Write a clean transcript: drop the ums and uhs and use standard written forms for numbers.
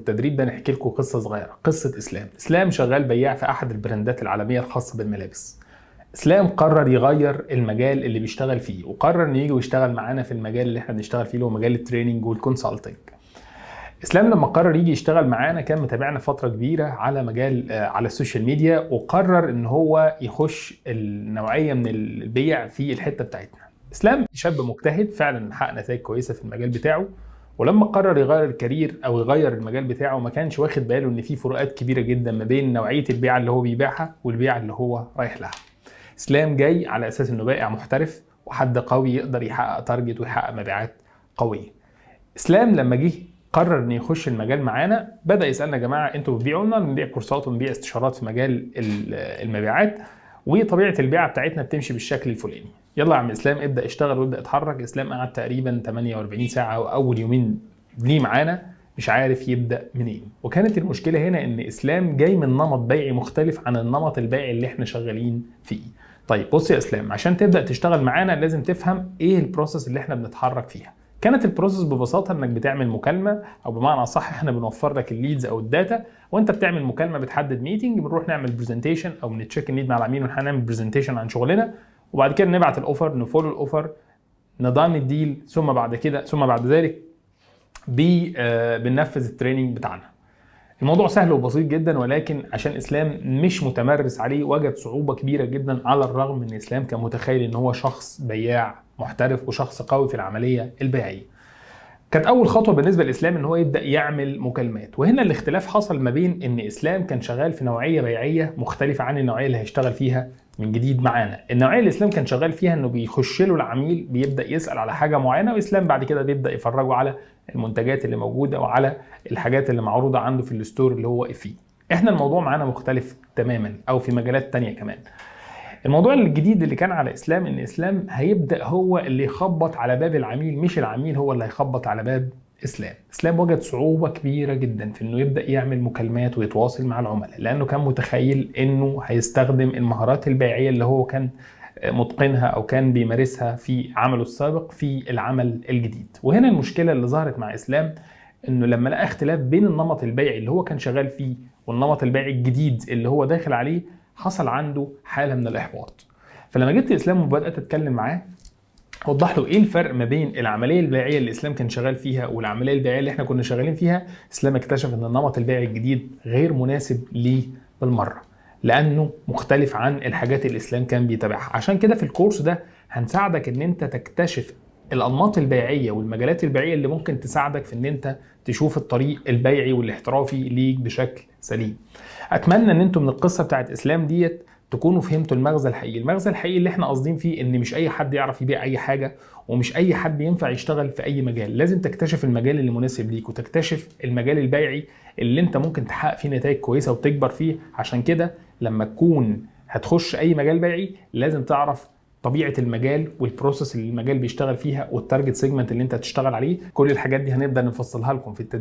التدريب ده نحكي لكم قصة صغيره، قصة اسلام. اسلام شغال بياع في احد البراندات العالمية الخاصة بالملابس. اسلام قرر يغير المجال اللي بيشتغل فيه، وقرر انه يجي ويشتغل معانا في المجال اللي احنا بنشتغل فيه، اللي هو مجال ال training وال consulting. اسلام لما قرر يجي يشتغل معانا كان متابعنا فترة كبيرة على مجال على ال social media، وقرر ان هو يخش النوعية من البيع في الحتة بتاعتنا. اسلام شاب مجتهد فعلا، حقق نتائج كويسة في المجال بتاعه، ولما قرر يغير ال career او يغير المجال بتاعه ما كانش واخد باله ان في فروقات كبيرة جدا ما بين نوعية البيعة اللي هو بيبيعها والبيعه اللي هو رايح لها. اسلام جاي على اساس انه بائع محترف وحد قوي يقدر يحقق target ويحقق مبيعات قويه. اسلام لما جه قرر انه يخش المجال معانا بدا يسالنا: يا جماعة انتوا بتبيعوا لنا؟ بنبيع كورسات ونبيع استشارات في مجال المبيعات، وطبيعه البيعة بتاعتنا بتمشي بالشكل الفلاني. يلا يا عم اسلام ابدا اشتغل وابدا اتحرك. اسلام قعد تقريبا 48 ساعة واول يومين ليه معانا مش عارف يبدا منين. وكانت المشكلة هنا ان اسلام جاي من نمط بيعي مختلف عن النمط البيعي اللي احنا شغالين فيه. طيب بص يا اسلام، عشان تبدا تشتغل معانا لازم تفهم ايه ال process اللي احنا بنتحرك فيها. كانت ال process ببساطة انك بتعمل مكالمه، او بمعنى اصح احنا بنوفر لك ال leads او ال data، وانت بتعمل مكالمه، بتحدد meeting، بنروح نعمل presentation او بن check ال need مع العميل ونعمل presentation عن شغلنا، وبعد كده نبعت ال offer، ن follow ال offer، ن done ال deal، ثم بعد كده ثم بعد ذلك بي آه، بننفذ ال training بتاعنا. الموضوع سهل وبسيط جدا، ولكن عشان اسلام مش متمرس عليه وجد صعوبة كبيرة جدا، على الرغم ان اسلام كان متخيل ان هو شخص بياع محترف وشخص قوي في العملية البيعيه. كانت اول خطوة بالنسبة لاسلام ان هو يبدا يعمل مكالمات، وهنا الاختلاف حصل ما بين ان اسلام كان شغال في نوعية بيعيه مختلفة عن النوعية اللي هيشتغل فيها من جديد معانا. النوعية اللي اسلام كان شغال فيها انه بيخش له العميل بيبدا يسال على حاجة معينه، واسلام بعد كده بيبدا يفرجه على المنتجات اللي موجودة وعلى الحاجات اللي معروضة عنده في ال store اللي هو واقف فيه. احنا الموضوع معانا مختلف تماما، او في مجالات تانية كمان. الموضوع الجديد اللي كان على اسلام ان اسلام هيبدا هو اللي يخبط على باب العميل، مش العميل هو اللي هيخبط على باب اسلام. اسلام وجد صعوبة كبيرة جدا في انه يبدا يعمل مكالمات ويتواصل مع العملاء، لانه كان متخيل انه هيستخدم المهارات البيعيه اللي هو كان متقنها او كان بيمارسها في عمله السابق في العمل الجديد. وهنا المشكلة اللي ظهرت مع اسلام انه لما لقى اختلاف بين النمط البيعي اللي هو كان شغال فيه والنمط البيعي الجديد اللي هو داخل عليه، حصل عنده حاله من الاحباط. فلما جبت اسلام وبدات اتكلم معاه وضح له ايه الفرق ما بين العملية البيعيه اللي اسلام كان شغال فيها والعملية البيعيه اللي احنا كنا شغالين فيها، اسلام اكتشف ان النمط البيعي الجديد غير مناسب ليه بالمره، لانه مختلف عن الحاجات اللي الاسلام كان بيتابعها. عشان كده في الكورس ده هنساعدك ان انت تكتشف الانماط البيعيه والمجالات البيعيه اللي ممكن تساعدك في ان انت تشوف الطريق البيعي والاحترافي ليك بشكل سليم. اتمنى ان انتم من القصة بتاعت اسلام ديت تكونوا فهمتوا المغزى الحقيقي. المغزى الحقيقي اللي احنا قاصدين فيه ان مش اي حد يعرف يبيع اي حاجه، ومش اي حد ينفع يشتغل في اي مجال. لازم تكتشف المجال اللي مناسب ليك، وتكتشف المجال البيعي اللي انت ممكن تحقق فيه نتائج كويسة وتكبر فيه. عشان كده لما تكون هتخش اي مجال بيعي لازم تعرف طبيعة المجال وال process اللي المجال بيشتغل فيها وال target segment اللي انت هتشتغل عليه. كل الحاجات دي هنبدا نفصلها لكم في التدريب.